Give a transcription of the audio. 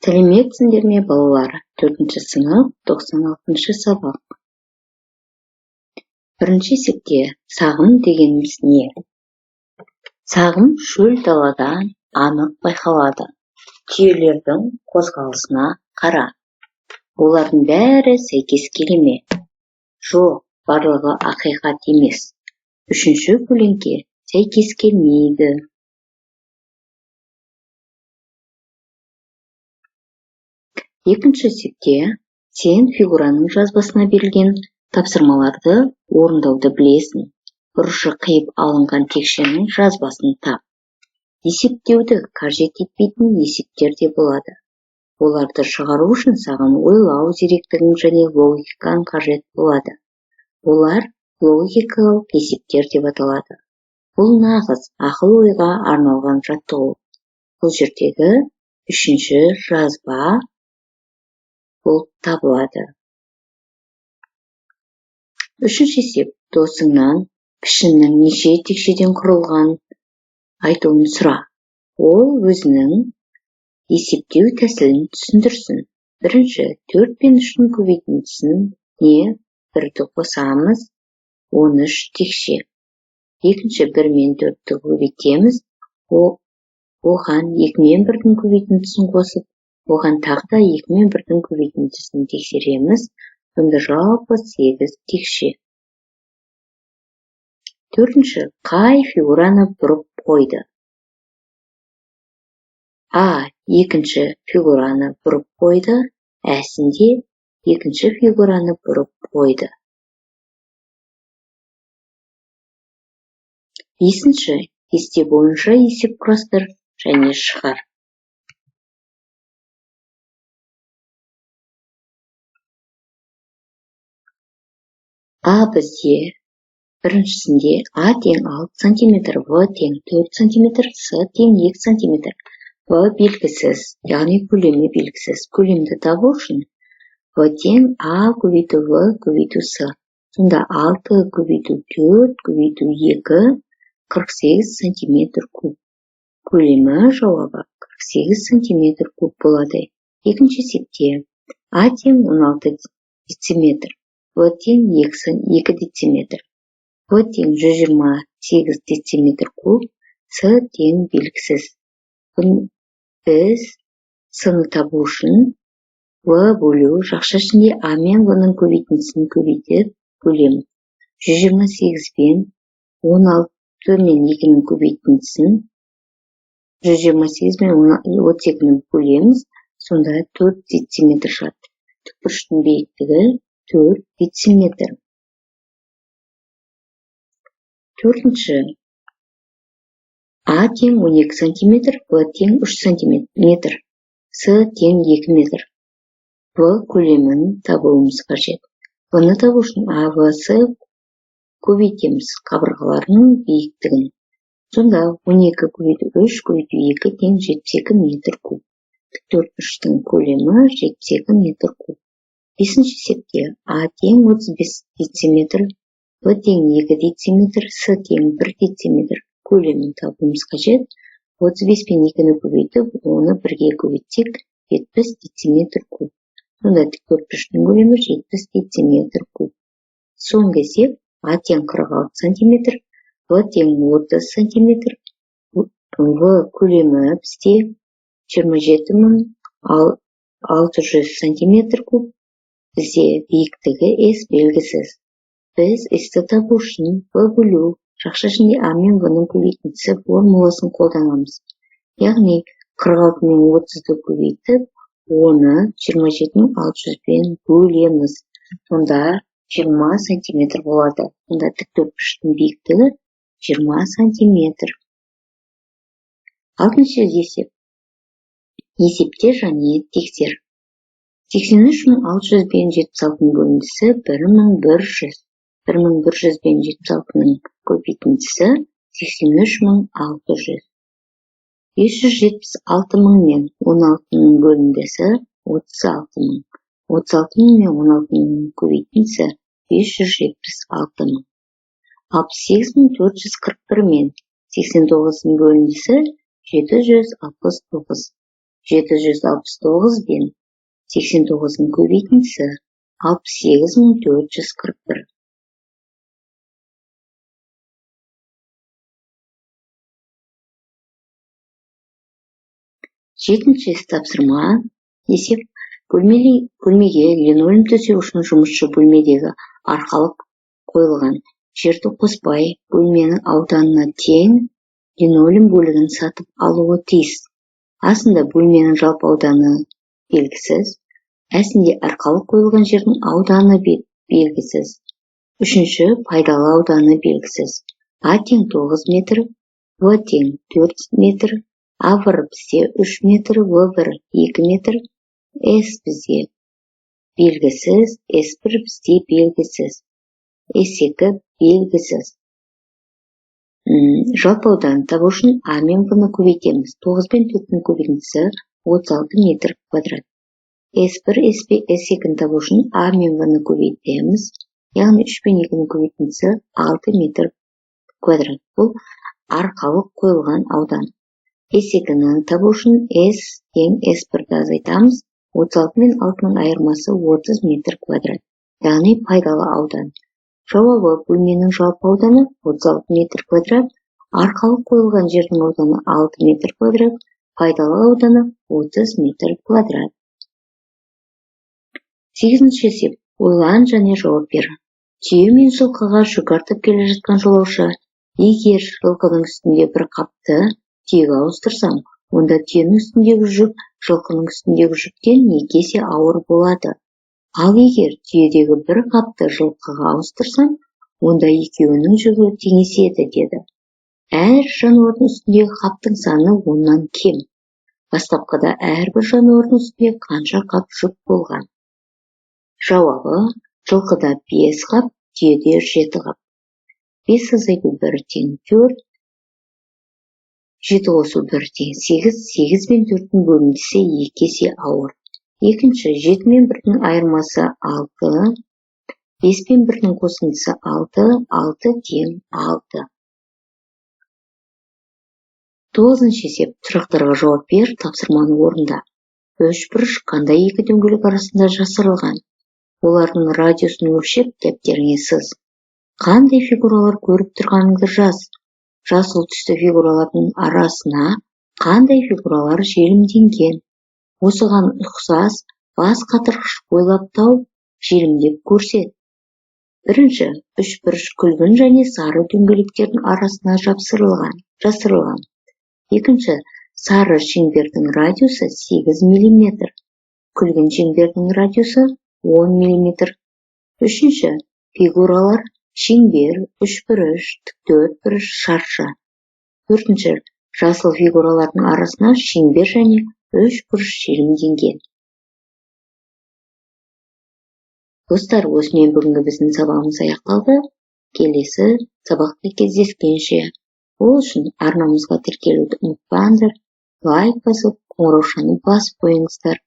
Сәлеметсіңдер ме, балалар? 4-ші сынып, 96-шы сабақ. Бірінші есепте сағым дегеніміз не? Сағым шөл даладан анық байқалады. Түйелердің қозғалысына қара. Олардың бәрі сәйкес келе ме? Жоқ, барлығы ақиқат емес. Үшінші көлеңке сәйкес келмейді. Екінші есепте сен фигураның жазбасына берілген тапсырмаларды орындауды білесің. Бұрышы қиып алынған текшенің жазбасын тап. Есептеуді қажет етпейтін есептер де болады. Оларды шығару үшін саған ойлау зеректігің және логикаң қажет болады. Олар логикалық есептер деп аталады. Бұл нағыз ақыл-ойға арналған жаттығу. Бұл жердегі үшінші жазба болып табылады. Үшінші есеп. Досыңнан пішіннің неше текшеден құрылғанын айтуын сұра. Ол өзінің есептеу тәсілін түсіндірсін. Бірінші, 4 пен 3-тің көбейтіндісіне 1-ді қосамыз, 13 текше. Екінші, 1 мен 4-ті көбейтеміз, оған 2 мен 1-дің көбейтіндісін қосып, оған тағы да 2 мен 1-дің көбейтіндісін тексереміз, сонда жалпы 8 текше. Төртінші, қай фигураны бұрып қойды? А, екінші фигураны бұрып қойды, әсінде екінші фигураны бұрып қойды. Бесінші, кесте бойынша есеп құрастыр және шығар. А бізде біріншісінде А тең 6 сантиметр, В тең 4 сантиметр, С тең 2 сантиметр. В белгісіз, яғни көлемі белгісіз. Көлемді табу үшін В тең А көбейту В көбейту С. Сонда 6 көбейту 4 көбейту 2, 48 сантиметр куб. Көлемі жауабы 48 сантиметр куб болады. Екінші есепте А тең 16 дециметр, В тең 2 дециметр, В тең 128 дециметр куб, С тең белгісіз. Біз С-ны табу үшін В бөлу жақша ішінде А мен В-ның көбейтіндісін көбейтіп бөлеміз. 128 пен 16 мен 2-нің көбейтіндісін 128 мен 32-ні бөлеміз, сонда 4 дециметр шығады. Тікбұрыштың биіктігі 4 дециметр. Төртінші, А тең 12 сантиметр, В тең 3 сантиметр, С тең 2 метр. В көлемін табуымыз қажет. В-ны табу үшін А, В, С көбейтеміз қабырғаларының биіктігін. Сонда 12 көбейту 3 көбейту 2 тең 72 метр куб. Тіктөртбұрыштың көлемі 72 метр куб. Бесінші есепте А тең 35 дециметр, В тең 2 дециметр, С тең 1 дециметр. Көлемін табуымыз қажет. 35 пен 2-ні көбейтіп, оны 1-ге көбейтсек, 70 дециметр куб. Сонда тіктөртбұрыштың көлемі 70 дециметр куб. Соңғы есеп А тең 46 сантиметр, В тең 30 сантиметр, В көлемі бізде 27600 сантиметр куб. Бізде биіктігі С белгісіз. Біз С-ті табу үшін В бөлу жақша ішінде А мен В-ның көбейтіндісі формуласын қолданамыз. Яғни 46 мен 30-ды көбейтіп, оны 27600-бен бөлеміз. Сонда 20 сантиметр болады. Сонда тіктөртбұрыштың биіктігі 20 сантиметр. Алтыншы есеп. Есепте және тексер. 83600 бен 76-ның бөліндісі 1100. 1100 бен 76-ның көбейтіндісі 83600. 576000 мен 16-ның бөліндісі 36000. 36000 мен 16-ның көбейтіндісі 576000. 68441 мен 89-ның бөліндісі 769. 769 бен 89-ның көбейтіндісі 68441. Жетінші тапсырма есеп. Бөлмеге линолеум төсеу үшін жұмысшы бөлмедегі арқалық қойылған жерді қоспай бөлменің ауданына тең линолеум бөлігін сатып алуы тиіс. Астында бөлменің жалпы ауданы белгісіз, әсінде арқалық қойылған жердің ауданы белгісіз. Үшінші пайдалы ауданы белгісіз. А тең 9 метр, В тең 4 метр, А1 бізде 3 метр, В1 2 метр, С бізде белгісіз, С1 бізде белгісіз, С2 белгісіз. Жалпы ауданын табу үшін А мен В-ны көбейтеміз. 9 пен 4-ның көбейтіндісі 36 метр квадрат. С1, С2-ні табу үшін А мен В-ны көбейтеміз. Яғни 3 пен 2-ның көбейтіндісі 6 метр квадрат. Бұл арқалық қойылған аудан. С2-ні табу үшін С тең С1-ді азайтамыз. 36 мен 6-ның айырмасы 30 метр квадрат. Яғни пайдалы аудан. Жауабы: бөлменің жалпы ауданы 36 метр квадрат, арқалық қойылған жердің ауданы 6 метр квадрат, пайдалы ауданы 30 метр квадрат. 8-ші есеп. Ойлан және жауап бер. Түйе мен жылқыға жүк артып келе жатқан жолаушы, егер жылқының үстінде бір қапты түйеге ауыстырсам, онда түйенің үстіндегі жүк жылқының үстіндегі жүктен 2 есе ауыр болады. Ал егер түйедегі бір қапты жылқыға ауыстырсам, онда екеуінің жүгі теңеседі, деді. Әр жануардың үстіндегі қаптың саны 10-нан кем. Бастапқыда әрбір жануардың үстінде қанша қап жүк болған? Жауабы: жылқыда 5 қап, түйеде 7 қап. 5 азайту 1 тең 4, 7 қосу 1 тең 8, 8 пен 4-тің бөліндісі 2 есе ауыр. Екінші, 7 мен 1-дің айырмасы 6, 5 пен 1-дің қосындысы 6, 6 тең 6. 9-шы есеп. Сұрақтарға жауап бер, тапсырманы орында. Үш бұрыш қандай екі дөңгелек арасында жасырылған? Олардың радиусын өлшеп, дәптеріңе сыз. Қандай фигуралар көріп тұрғаныңды жаз. Жасыл түсті фигуралардың арасына қандай фигуралар желімденген? Осыған ұқсас бас қатырғыш ойлап тауып, желімдеп көрсет. Бірінші, үш бұрыш күлгін және сары дөңгелектердің арасына жасырылған. Екінші, сары шеңбердің радиусы 8 мм, күлгін шеңбердің радиусы 10 мм. Үшінші, фигуралар шеңбер, үшбұрыш, тіктөртбұрыш, шаршы. Төртінші, жасыл фигуралардың арасына шеңбер және үшбұрыш желімденген. Достар, осымен бүгінгі біздің сабағымыз аяқталды. Келесі сабақта кездескенше. Ол үшін арнамызға тіркелуді ұмытпаңыздар, лайк басып, қоңыраушаны басып қойыңыздар.